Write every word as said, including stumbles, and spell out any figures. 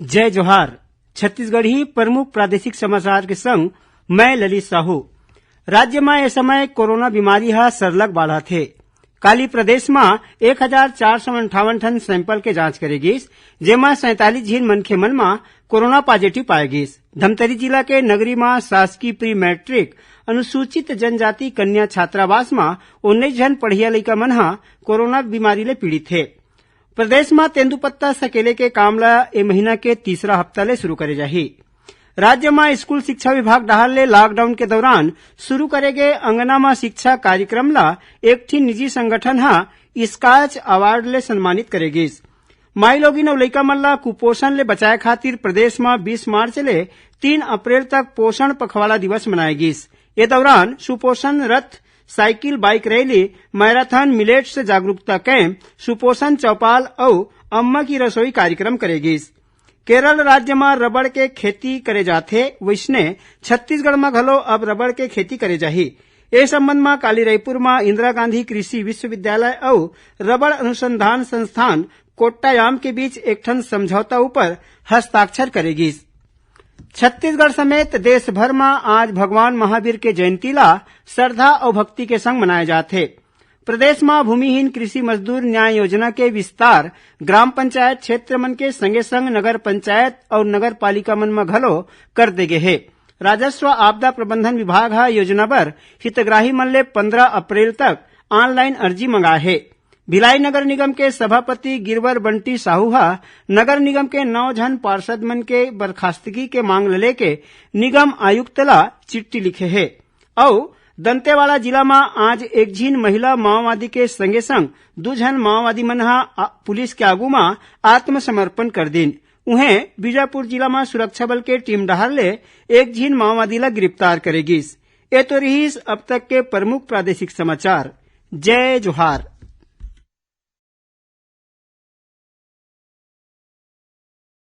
जय जोहार। छत्तीसगढ़ी प्रमुख प्रादेशिक समाचार के संग मैं ललित साहू। राज्य म ए समय कोरोना बीमारी ह सरलग बाढ़त हे। काली प्रदेश म एक हजार चार सौ अंठावन ठन सैंपल के जांच करे गिस, जेमा सैंतालीस झिन मनखे मन म कोरोना पॉजिटिव पाए गिस। धमतरी जिला के नगरी म शासकीय प्री मैट्रिक अनुसूचित जनजाति कन्या छात्रावास म उन्नीस झन पढ़िया लइका मन ह कोरोना बीमारी ले पीड़ित हे। प्रदेश म तेंदूपत्ता सकेले के काम ल ए महीना के तीसरा हफ्ता ले शुरू करे जाही। राज्य म स्कूल शिक्षा विभाग डहार ले लॉकडाउन के दौरान शुरू करे गे अंगना म शिक्षा कार्यक्रम ल एक ठिन निजी संगठन ह स्कॉच अवार्ड ले सम्मानित करे गिस। माईलोगिन अउ लइका मन ल कुपोषण ले बचाए खातिर प्रदेश म बीस मार्च ले तीन अप्रैल तक पोषण पखवाड़ा दिवस मनाए गिस। ए दौरान सुपोषण रथ, cycle, bike rally, marathon, millets जागरूकता कैंप, सुपोषण चौपाल अउ अम्मा की रसोई कार्यक्रम करे गिस। केरल राज्य म रबड़ के खेती करे जाथे, वइसने छत्तीसगढ़ म घलो अब रबड़ के खेती करे जाही। ए संबंध म काली रायपुर म इंदिरा गांधी कृषि विश्वविद्यालय अउ रबड़ अनुसंधान संस्थान कोट्टायाम के बीच एक ठन समझौता ऊपर हस्ताक्षर करे गिस। छत्तीसगढ़ समेत देश भर म आज भगवान महावीर के जयंती ला श्रद्धा अउ भक्ति के संग मनाए जात हे। प्रदेश म भूमिहीन कृषि मजदूर न्याय योजना के विस्तार ग्राम पंचायत क्षेत्र मन के संगे संग नगर पंचायत अउ नगर पालिका मन म घलो कर दे गे हे। राजस्व आपदा प्रबंधन विभाग ह योजना बर हितग्राही मन ले पंद्रह अप्रैल तक ऑनलाइन अर्जी मंगाए हे। भिलाई नगर निगम के सभापति गिरवर बंटी साहू ह नगर निगम के नौ झन पार्षद मन के बर्खास्तगी के मांग ल लेके निगम आयुक्त ला चिट्ठी लिखे हे। अउ दंतेवाड़ा जिला म आज एक झिन महिला माओवादी के संगे संग दू झन माओवादी मन ह आ-, पुलिस के आगू म आत्मसमर्पण कर दिन। उहें, बीजापुर जिला म सुरक्षा बल के टीम डहार ले एक झिन माओवादी ला गिरफ्तार करे गिस। ए तो रिहिस अब तक के प्रमुख प्रादेशिक समाचार। जय जोहार।